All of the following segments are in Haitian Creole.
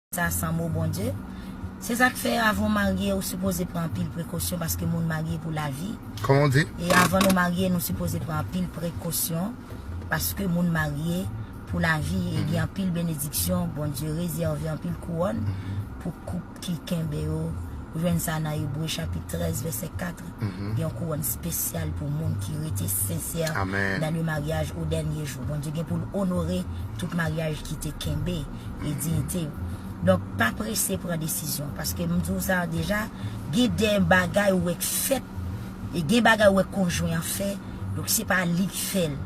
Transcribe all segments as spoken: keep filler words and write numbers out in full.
sa san mo Bondye. Se sa k fè avan w marye, ou sipoze pran anpil prekosyon paske moun marye pou lavi. Kòman w di? E avan nou marye, nou sipoze pran anpil prekosyon paske moun marye pou lavi e gen anpil benediksyon. Bondye rezève anpil kouwòn pou koup ki kenbe yo. Ou jwenn sa nan Ebre chapit trèz, vèsè kat. Gen yon kouwòn espesyal pou moun ki rete sensè Amèn. Dans le mariage au dernier jour. Bondye gen pou l onore tout maryaj ki te kenbe e diyite yo. Donk, pa prese pran desizyon. Paske m di w sa deja, gen de bagay ou wè k fèt, e gen bagay ou wè konjwen an fè, donk se pa li k fè l.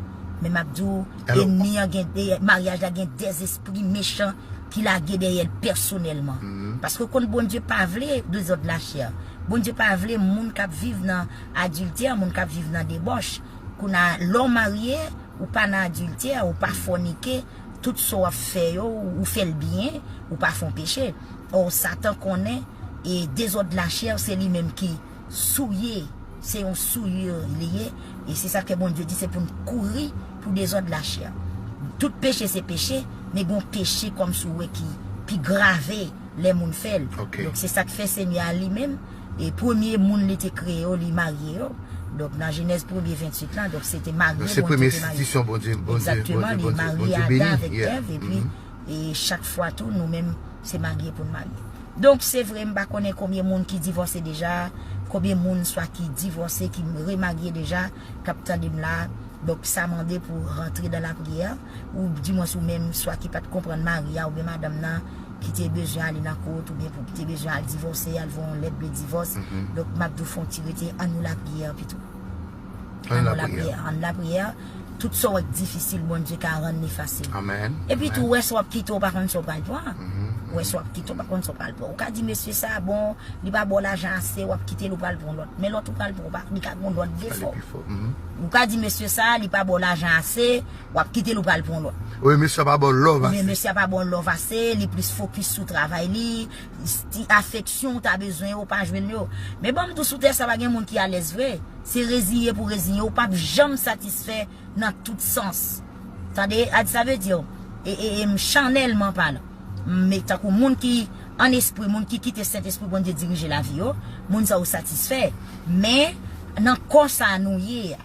Men m ap di w, Alò, enmi an gen, e, maryaj la gen dèzespri mechan ki lage dèyè l pèsonèlman. Paske w konn Bondye pa vle dezòd lachè. Bondye pa vle moun k ap viv nan adiltè, moun k ap viv nan debòch. Kounye a, lè w marye, ou pa nan adiltè, ou pa fònike, tout sa w ap fè yo, ou fè l byen, ou pa fè yon peche. Ò, Satan konnen, e dezòd lachè, se li menm ki souye, se yon souyè li ye, e se sa k fè Bondye di se pou n kouri pou dezòd lachè. Tout peche se peche, men gen yon peche kòmsi w wè ki pi grave lè moun fè l. Ok. Donk se sa k fè Senyè a li menm, e premye moun li te kreye yo, li marye yo. Donk nan Jenèz premye venntuit la, donk se te marye Donk se Bondye premye te marye. Enstitisyon Bondye, Bondye, Egzakteman, Bondye, li Bondye, marye Bondye Adan beni. Avèk Yeah. Èv, epi e chak fwa tou, nou menm, se marye pou n marye. Donk, se vre, m pa konnen konbyen moun ki divòse deja, konbyen moun swa ki divòse, ki remarye deja, k ap tande m la. Donk, sa mande pou rantre dan lapriyè, ou dimwens ou menm, swa ki pa t konprann mari a oubyen madanm nan, ki te bezwen ale nan kot, oubyen pou ki te bezwen al divòse, al voye yon lèt de divòs. Donk, m ap di w fè yon ti rete, ann nou lapriyè pito. Ann lapriyè. Ann lapriyè. Tout sa w wè k difisil, Bondye ka rann li fasil. Amèn. Epi Amèn. tou, wè sa w ap kite, w pa konn sa w pral pran. Wè sa w ap kite, w pa konn sa w pral pran. Ou ka di, mesye sa, bon, li pa ba w lajan ase, w ap kite l, ou pral pran lòt. Men lòt ou pral pran, ou pa, li ka gen lòt Ale defo. pi fò. Mhm. Ou ka di, mesye sa, li pa ba w lajan ase, w ap kite l, ou pral pran lòt. Wi, mesye a pa ba w love Men ase. mesye a pa ba w love ase, li plis fokis sou travay li, ti afeksyon ou ta bezwen yo, ou pa jwenn yo. Men ban m di w, sou tè sa pa gen moun ki alèz vre. Se reziye pou reziye, ou p ap janm satisfè nan tout sans. Tande, ad sa vle di, e, e, e, m chanèlman palan. Men tankou moun ki an espri, moun ki kite Sentespri Bondye dirije lavi yo, moun sa yo satisfè. Men nan kò sa nou ye a,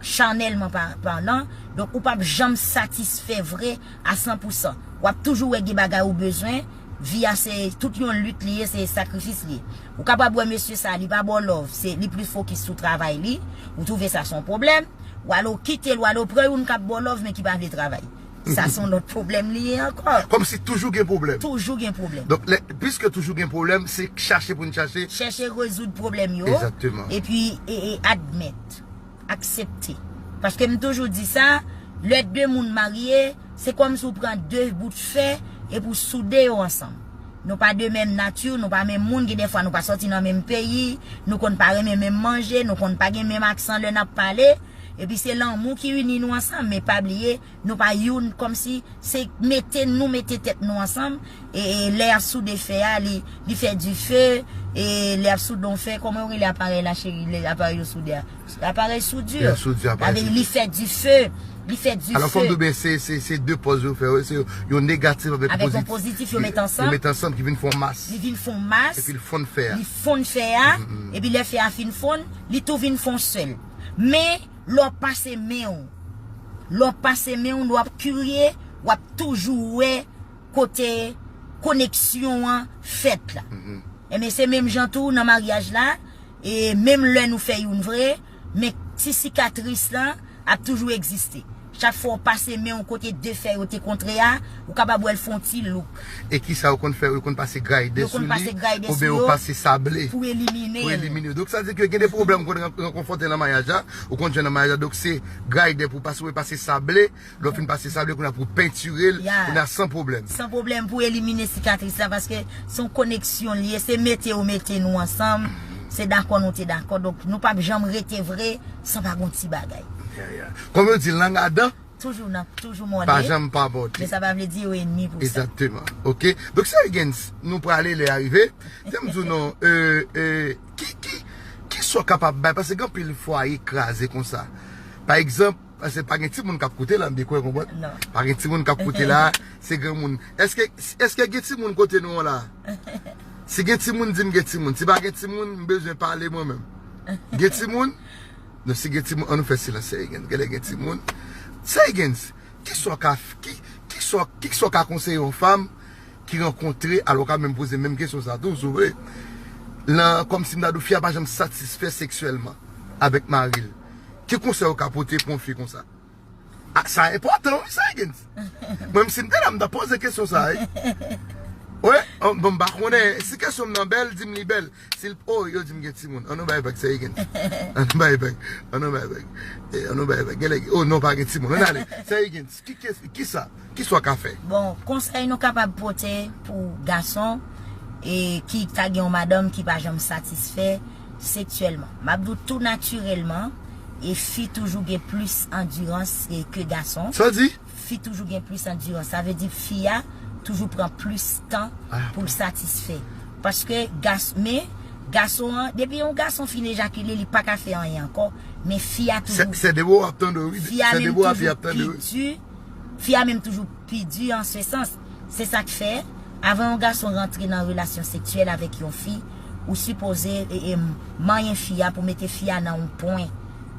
chanèlman pa, palan, donk ou p ap janm satisfè vre a san pou san. W ap toujou wè gen bagay ou bezwen, vi a se tout yon lit li ye, se sakrifis li ye. Ou kapab wè mesye sa, li pa ba w love, se li plis fokis sou travay li, ou twouve sa se yon pwoblèm, w ale w kite l, w ale w pran youn k ap ba w love men ki pa vle travay. Sa se yon lòt pwoblèm li ye ankò. Kòmsi toujou gen pwoblèm. Toujou gen pwoblèm. Donk, lè, piske toujou gen pwoblèm, se chache pou n chache. Chèche rezoud pwoblèm yo. Egzakteman. Epi, e, e, admèt, aksepte. Paske m toujou di sa, lè de moun marye, se kòmsi w pran de bout fè epi w soude yo ansanm. Nou pa de menm nati, nou pa menm moun, gen de fwa nou pa sòti nan menm peyi, nou konn pa renmen menm manje, nou konn pa gen menm aksan lè n ap pale. Epi se lanmou ki ini nou ansanm, men pa bliye, nou pa youn, kòmsi se mete nou mete tèt nou ansanm, e, e lè y ap soude fè a, li, li fè dife, e lè y ap soude yon fè, kòman yo rele aparèy la, cheri, lè aparèy yo soude a? Aparèy soudi. Lè soudi, aparèy Avè soudi. Li fè dife, li fè dife. Alò, fò m di w byen, se, se, se de pòz yo fè, wi, se yon negatif avèk Avèk yon pozitif. pozitif, yo met ansanm. Yo met ansanm ki vin fè yon mas. Li vin fè yon mas. Epi l fonn fè a. Li fonn fè a. Epi lè fè a fin fonn, li tou vin fè yon sèl. Men, lè w pase men w, lè w pase men w, lè w ap kirye, w ap toujou wè kote koneksyon an fèt la. Enben, se menm jan tou nan maryaj la, e menm lè nou fè youn vre, men ti sikatris lan ap toujou egziste. Chak fwa w pase men w kote de fè yo te kontre a, ou kapab wè l fè yon ti louk. E kisa yo konn fè? Yo konn pase grayde Yo sou konn li, pase grayde sou oubyen yo yo pase sable pou elimine pou l. Elimine yo. Donk, sa vle di ke gen de pwoblèm ou konn ran- rankonfwonte nan maryaj la, ou konn jwenn nan maryaj la. Donk, se grayde pou pase, ou pase sable, lè w fin pase sable, kounye a pou pentire l, Ya. kounye a san pwoblèm. San pwoblèm pou elimine sikatris la, paske se yon koneksyon li ye, se mete yo mete nou ansanm, se dakò nou te dakò, donk nou p ap janm rete vre san pa gon ti bagay. Ya, ya. Kòm yo di, lang adan, Toujou nan, toujou mòde. Pa janm pa mòde. Men sa pa vle di yo enmi pou sa. Egzakteman. Oke? Donk, sa, Higgins, nou prale lè a rive. Fè m di w non, e, e, ki, ki, ki sa w kapab bay? Paske gen anpil fwaye kraze konsa. Pa egzanp, Paske pa gen timoun k ap koute la, m byen kwè konprann. Pa gen timoun k ap koute la, se granmoun. Èske, èske gen timoun kote nou an la? Si gen timoun, di m gen timoun. Si pa gen timoun, m bezwen pale mwen menm. Gen timoun? Non, si gen timoun, an nou fè silans, Seygens. Genlè gen timoun. Seygens, kisa w ka, ki, kisa, kisa w ka konseye yon fanm ki rankontre, alò w ka menm poze menm kesyon sa tou, si w vle. Lan, kòmsi m ta di w, fi a pa janm satisfè seksyèlman avèk mari l. Ki konsèy ou ka pote pou yon fi konsa? Ah, sa enpòtan, wi, Seygens. Mwen, si m te la, m ta poze kesyon sa, wi. Wi, bon, m pa konnen. Si kesyon m nan bèl, di m li bèl. Si l, oh, yo di m gen timoun. An nou bay vag, Seygens. An nou bay vag. An nou bay vag. Eh, an nou bay vag. Genlè, oh, non, pa gen timoun. Ann ale. Seygens, ki, ki, ki sa? Ki sa w ka fè? Bon, konsèy nou kapab pote pou gason e ki ta gen yon madanm ki pa janm satisfè seksyèlman. M ap di w tou natirèlman, e fi toujou gen plis andirans e ke gason. Sa w di? Fi toujou gen plis andirans. Sa vle di fi a toujou pran plis tan pou l satisfè. Paske gas, men gason an, depi yon gason fin ejakile, li pa ka fè anyen ankò. Men fi a toujou. Se de bo ap tande wi. Fi a menm toujou pi di. Fi a menm toujou pi di an se sans. Se sa k fè, avan yon gason rantre nan relasyon seksyèl avèk yon fi, ou sipoze e, e, manyen fi a pou mete fi a nan yon pwen,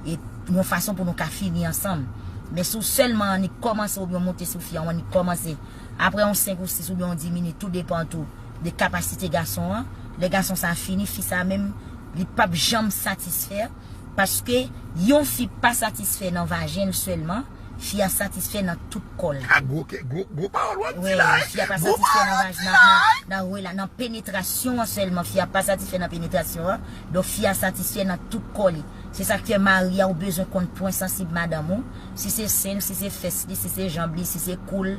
e, yon fason pou nou ka fini ansanm. Men si w sèlman annik kòmanse oubyen w monte sou fi a, w annik kòmanse, apre yon senk ou sis oubyen yon dis minit, tou depan tou de kapasite gason an, lè gason sa fini, fi sa menm, li p ap janm satisfè, paske yon fi pa satisfè nan vajen l sèlman, fi a satisfè nan tout kò l. A gwo, gwo, gwo pawòl w ap di la, wi. Fi a pa satisfè nan vaj, nan, nan, nan rela-, nan penetrasyon an sèlman. Fi a pa satisfè nan penetrasyon an. Donk, fi a satisfè nan tout kò li. Se sa k fè mari a ou bezwen konn pwen sansib madanm ou. Si se sen l, si se fès li, si se janb li, si se kou l,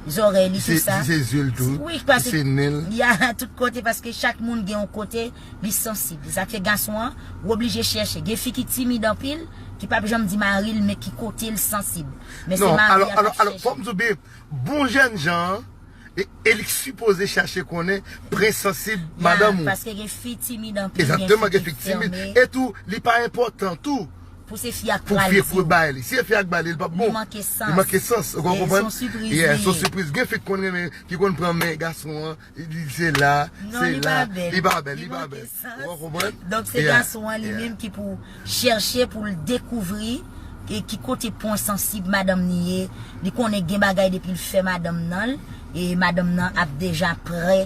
zòrèy li, tout sa. Si se zye l tou. Wi, paske, si se nen l. Ya, tout kote, paske chak moun gen yon kote li sansib. Sa k fè gason an, ou oblije chèche. Gen fi ki timid anpil, ki p ap janm di mari l, men ki kote l sansib. Men se mari a k ap chèche. Non, alò, alò, alò, fò m di w byen, bon jènjan an, e, e li k sipoze chache konnen pwen sansib madanm ou. Ya, paske gen fi timid anpil, gen fi ki fèmen. Egzakteman, gen fi ki timid. E tou, li pa enpòtan tou. Pou se fi a k pral di w. Pou fi a k bay li. Si se fi a k bay li, li p ap bon. Li manke sans. Li manke sans, ou konprann? Se yon sipriz li ye. Yeah, se yon sipriz. Gen fi ki konn renmen, ki konn pran men gason an, li di se la, se la. Non, li pa bèl. Li pa bèl, li pa bèl. Ou konprann? Donk, se gason an li menm ki pou chèche pou l dekouvri e ki kote pwen sansib madanm li ye. Li konnen gen bagay depi l fè madanm nan l, e madanm nan ap deja prè.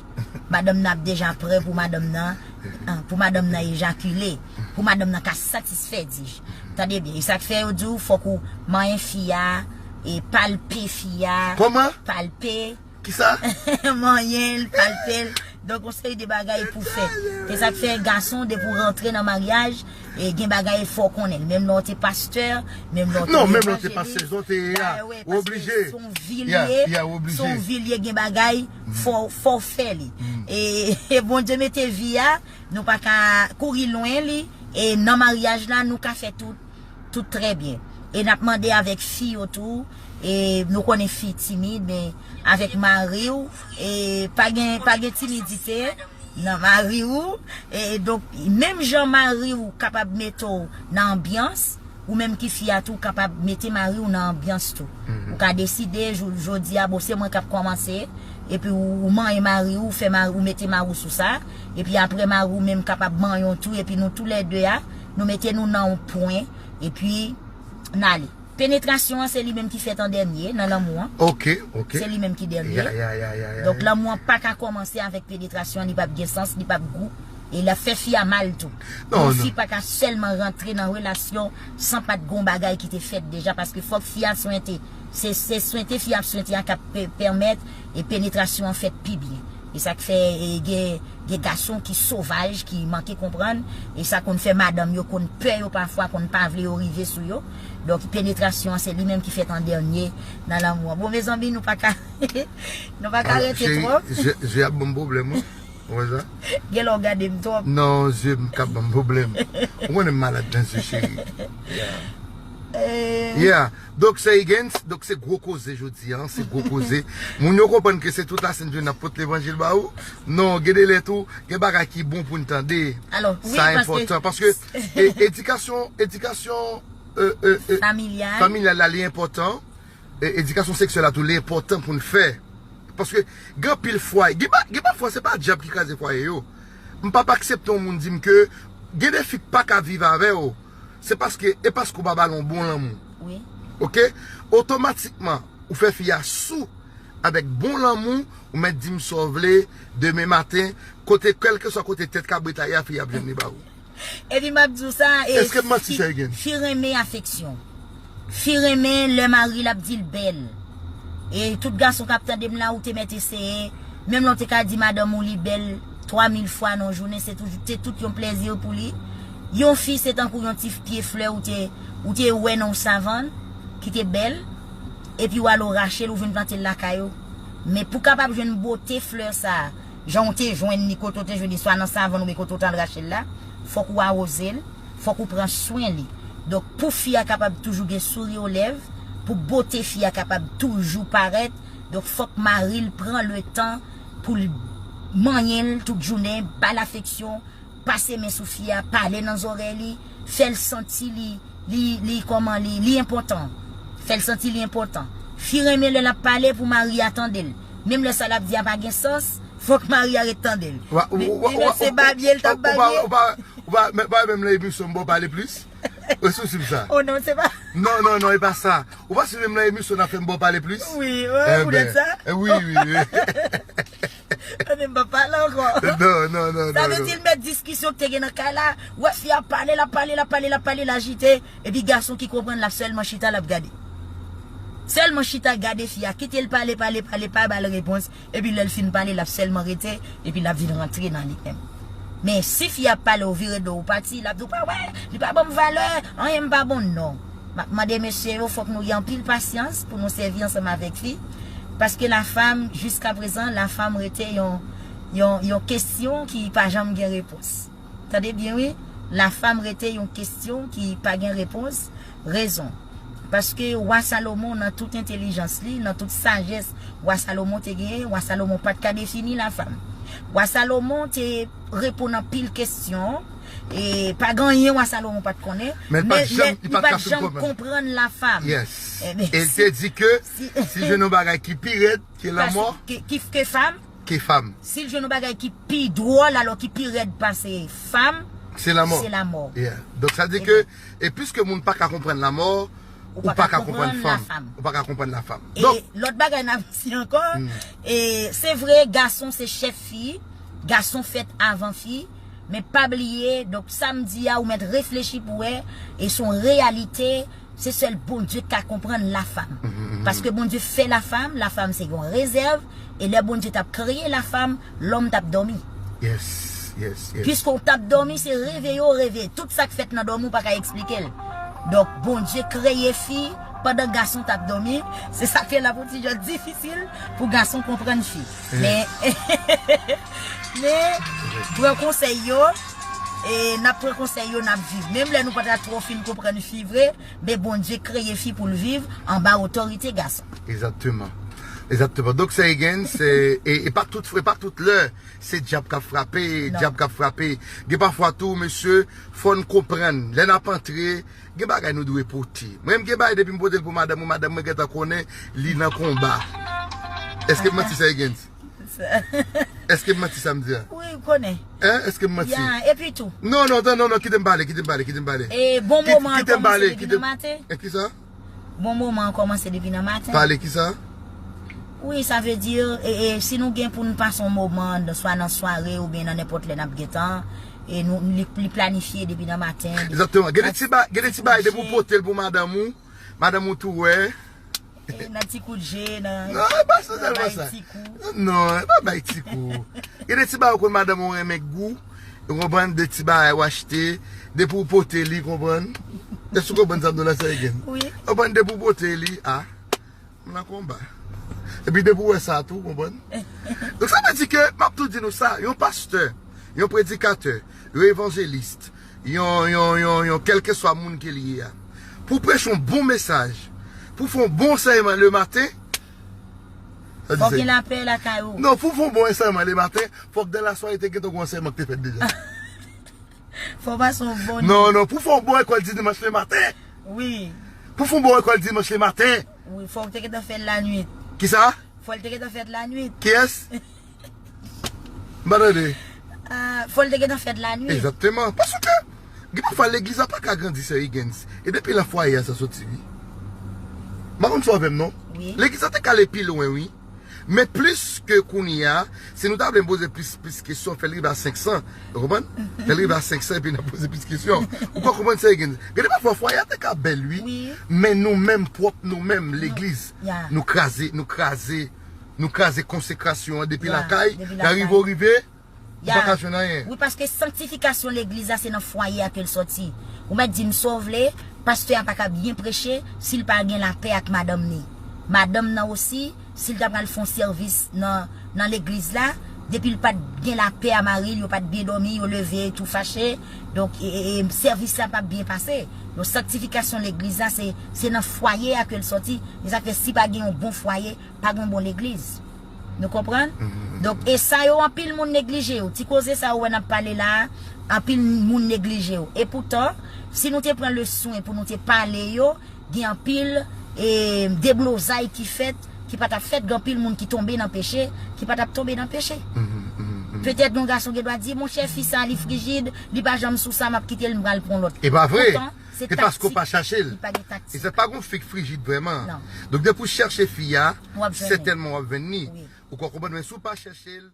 Madanm nan ap deja prè pou madanm nan, ah, pou madanm nan ejakile, pou madanm nan ka satisfè, di j. Tande byen, e sa k fè yo di w fòk ou manyen fi a, e palpe fi a. Kòman? Palpe. Kisa? Manyen l, palpe l. Donk, yon seri de bagay pou fè. Se sa k fè gason, depi w rantre nan maryaj, e gen bagay fò w konnen l. Menm lè w te pastè, menm lè w te evanjelis. Non, menm lè w te pastè, jan w te ye a, ou oblije. Se yon vi l ye, se yon vi l ye, gen bagay, fò, fò w fè li. E, e Bondye mete vi a, nou pa ka kouri lwen li, e nan maryaj la, nou ka fè tout. Tout trè byen. E n ap mande avèk fi yo tou, e nou konnen fi timid, men avèk mari w, e pa gen, pa gen timidite nan mari w, e donk, menm jan mari w kapab mete w nan anbyans, ou menm ki fi a tou kapab mete mari w nan anbyans tou. Ou ka deside, jou, jodi a, bon, se mwen k ap kòmanse, epi ou, ou manyen mari w, ou fè mari, ou mete mari w sou sa, epi apre mari w menm kapab manyen w tou, epi nou toulède a, nou mete nou nan yon pwen, epi n ale. Penetrasyon an, se li menm ki fèt an dènye nan lanmou an. Ok, ok. Se li menm ki dènye. Ya, ya, ya, ya, ya. Donk, lanmou an pa ka kòmanse avèk penetrasyon, li p ap gen sans, li p ap gou. E l ap fè fi a mal tou. Non, non. Yon fi pa ka sèlman rantre nan relasyon san pa t gon bagay ki te fèt deja, paske fòk fi a swente. Se, se swente fi a ap swente a k ap pè-, pèmèt e penetrasyon an fèt pi byen. E sa k fè, e, gen, gen gason ki sovaj, ki manke konprann, e sa konn fè madanm yo konn pè yo pafwa, konn pa vle yo rive sou yo. Donk, penetrasyon an, se li menm ki fèt an dènye nan lanmou an. Bon, mezanmi, nou pa ka, nou pa ka rete twòp. Cheri, je, je ap ban m pwoblèm, wi. Ou wè sa? Genlè w gade m twòp. Non, je m k ap ban m pwoblèm. Ou konnen m malad nan je, cheri. Yeah. Yeah. Donk, Seygens, donk se gwo koze jodi a, se gwo koze. Moun yo konprann ke se tout lasenn jounen n ap pote levanjil ba ou. Non, gen de lè tou, gen bagay ki bon pou n tande. Sa enpòtan, paske e, edikasyon, edikasyon e, e, e, familyal la, li enpòtan. E, edikasyon seksyèl la tou, li enpòtan pou n fè. Paske gen anpil fwaye. Gen pa, gen pa fwa, se pa dyab ki kraze fwaye yo. M p ap aksepte yon moun di m ke gen de fi k pa ka viv avè w. Se paske, e paske w pa ba l yon bon lanmou. Wi. Oke? Otomatikman, ou fè fi a sou avèk bon lanmou, ou mèt di m sa w vle, demen maten, kote, kèlkeswa kote tèt kabrit la ye a, fi a ap jwenn li ba ou. Epi m ap di w sa, e, Èske m manti, fi, Seygen? Fi renmen afeksyon. Fi renmen lè mari l ap di l bèl. E tout gason k ap tande m la, ou te mèt eseye. Menm lè w te ka di madanm ou li bèl twa mil fwa nan yon jounen, se toujou, te tout yon plèzi pou li. Yon fi, se tankou yon ti pye flè ou te, ou te wè nan yon savann, ki te bèl, epi w al ou rache l, ou vin plante l lakay ou. Men pou w kapab jwenn bote flè sa a, jan w te jwenn li, kote w te jwenn li, swa nan savann oubyen kote w t al rache l la, fòk ou awoze l, fòk ou pran swen li. Donk, pou fi a kapab toujou gen souri o lèv, pou bote fi a kapab toujou parèt, donk, fòk mari l pran letan pou l manyen l tout jounen, ba l afeksyon, pase men sou fi a, pale nan zòrèy li, fè l santi li, li, li kòman li, li enpòtan. Fè l santi li enpòtan. Fi renmen lè l ap pale pou mari a tande l. Menm lè sa l ap di a pa gen sans, fòk mari a ret tande l. Ou pa, ou, Men, ou, li ou, menm se ou, babye l t ap ou, ou pa, babye. Ou pa, ou pa, men, pa menm nan emisyon m ba w pale plis. Ou sou sim sa. Oh non, se pa. Non, non, non, e pa sa. Ou pa sou menm nan emisyon n ap fè m ba w pale plis? Wi, wi, Eh poutèt ben, sa. eh, wi, wi, wi. Ebyen, m pa pale ankò. Non, non, non, Sa non, vle non. di l mèt diskisyon k te gen nan kay la. Wè fi a pale, l ap pale, l ap pale, l ap pale, l ajite. Epi gason ki konprann, l ap sèlman chita, l ap gade. Sèlman chita, gade fi a. Kite l pale, pale, pale, pa ba l repons. Epi lè l fin pale, l ap sèlman rete. Epi l ap vin rantre nan li menm. Men si fi a ap pale, ou vire do, ou pati, l ap di w pa wè, li pa ban m valè, anyen m pa bon, non. M ap mande mesye yo, fòk nou gen anpil pasyans pou nou sèvi ansanm avèk fi. Paske la femme, jiska prezan, la femme rete yon, yon, yon kesyon ki pa janm gen repons. Tande byen, wi. La femme rete yon kesyon ki pa gen repons. Rezon. Paske wa Salomon, nan tout entèlijans li, nan tout sajès wa Salomon te genyen, wa Salomon pa t ka defini la femme. Wa Salomon te reponn anpil kesyon, e pa gen anyen wa Salomon pa t konnen, Men l pa t men, janm, men li li pa pa t ka fin janm konprann. konprann la femme. Yes. Ebyen, E l si, te di ke si, si jwenn yon bagay ki pi rèd ke pa lanmò, si, ki, ki, ke femme, ke femme. Si l jwenn yon bagay ki pi dwòl, alò ki pi rèd pase femme, Se lanmò. se lanmò. Yeah. Donk, sa di ke, Ebyen. e piske moun pa ka konprann lanmò, Ou ou pa pa ka ka konprann konprann la fanm. femme. Ou pa ka konprann la femme. E Donk, lòt bagay n ap di ankò, Hmm. e se vre, gason se chèf fi, gason fèt avan fi, men pa bliye, donk, sa m di a, ou mèt reflechi pou wè, e se yon reyalite, se sèl Bondye k ka konprann la femme. Mhm, mhm. Paske Bondye fè la femme, la femme se yon rezèv, e lè Bondye t ap kreye la femme, lòm t ap dòmi. Yes, yes, yes. Piske w t ap dòmi, se reve yo reve. Tout sa k fèt nan dòmi, ou pa ka eksplike l. Donk, Bondye kreye fi pandan gason t ap dòmi. Se sa k fè l ap yon ti jan difisil pou gason konprann fi. Mm. Men, men, pran konsèy yo, e n ap pran konsèy yo, n ap viv. Menm lè nou pa ta twò fin konprann fi vre, men Bondye kreye fi pou l viv anba otorite gason. Egzakteman. Egzakteman. Donk, se Higgins, se, e, e pa tout, e pa tout lè, se dyab k ap frape, Non. dyab k ap frape. Gen pafwa tou, mesye, fò n konprann. Lè n ap antre, gen bagay nou dwe pote. Mwen, m gen bagay depi m pote l pou madanm mwen, madanm mwen gentan konnen li nan konba. Èske m manti sa, Higgins? Sa. Èske m manti sa m di a? Wi, m konnen. Hein? Èske m manti? Ya, epi tou. Non, non, non, non, non, kite m pale, kite m pale, kite m pale. E bon Kite, moman an kite m kòmanse pale, depi kite nan m maten. E kisa? Bon moman an kòmanse depi nan maten. Pale kisa? Wi, sa vle di, e, e, si nou gen pou n pase yon moman, swa nan sware oubyen nan nenpòt lè n ap gen tan, e nou, li, li planifye depi nan maten. Egzakteman. Gen de ti ba-, gen de ti kout je. Gen de ti bagay, depi w pote l pou madanm ou, madanm ou tou wè. E, nan ti kout je, nan Non, e pa sou sèlman bay sa. ti kou. Non, e pa bay ti kou. Gen de ti bagay ou konn madanm ou renmen gou, ou konprann, de ti bagay ou achte, depi ou pote li, konprann. Èske ou konprann sa m di w la, sa Higgins? Wi. Ou konprann, depi ou pote li, a, m nan konba. Epi depi ou wè sa tou, ou konprann. Donk sa vle di ke, m ap tou di nou sa, yon pastè, yon predikatè, yon evanjelis, yon, yon, yon, yon, kèlkeswa moun ke li ye a. Pou w preche yon bon mesaj, pou w fè yon bon ansèyman le maten, sa di Fòk sa gen lapè lakay ou. Non, pou w fè yon bon ansèyman le maten, fòk dan lasware te gentan gen yon ansèyman ki te fèt deja. Fò w pase yon bon Non, non, pou w fè yon bon lekòl di dimanch le maten, Wi. Pou fè yon bon rekòt dimanch le maten. Wi, fò w te gentan fè l lannuit. Kisa? Fò l te gentan fèt lannuit. Kiyès? M pa tande. Ah, fò l te gentan fèt lannuit. Egzakteman. Paske, gen pafwa legliz la pa ka grandi, sè Higgins. E depi la fwaye a sa soti, wi. M pa konn si w avè m, non? Wi. Legliz la te ka ale pi lwen, wi. Men plis ke kounye a, si nou ta vle poze plis, plis kesyon, fè l rive a senk san. Ou konprann? Fè l rive a senk san epi n ap poze plis kesyon. Ou ka konprann, sè Higgins? Gen de pafwa fwaye a te ka bèl, wi. Wi. Men nou menm, pwòp nou menm, legliz, Ya. nou kraze, nou kraze, nou kraze konsekrasyon an depi Ya, lakay, depi nan lakay. rive w rive, ou Ya. pa ka jwenn anyen. Wi, paske sanktifikasyon legliz la se nan fwaye a ke l sòti. Ou mèt di m sa w vle, pastè a pa ka byen preche si l pa gen lapè ak madanm ni. Madanm nan osi, si l ta pral fè yon sèvis nan, nan legliz la, depi l pa t gen lapè a mari l, yo pa t byen dòmi, yo leve tou fache, donk e, e, e, sèvis la p ap byen pase. Donk sanktifikasyon legliz la se, se nan fwaye a ke l sòti. E sa k fè si pa gen yon bon fwaye, pa gen yon bon legliz. Nou konprann? Donk, e sa yo anpil moun neglije yo. Ti koze sa yo wè n ap pale la, anpil moun neglije yo. E poutan, si nou te pran le swen pou nou te pale yo, gen anpil e, deblozay ki fèt, ki pa t ap fèt, gen anpil moun ki tonbe nan peche, ki pa t ap tonbe nan peche. Petèt yon gason gen dwa di, monchè, fi sa li frijid, li pa janm sou sa, m ap kite l, m pral pran lòt. E pa vre. Poutan, se E paske w pa taktik. Chache l. Li pa gen taktik. E se pa gon fi k frijid vrèman. Non. Donk, depi w chèche fi a, W ap jwenn li. Sètènman w ap jwenn li. Wi. Ou ka konprann, men si w pa chèche l,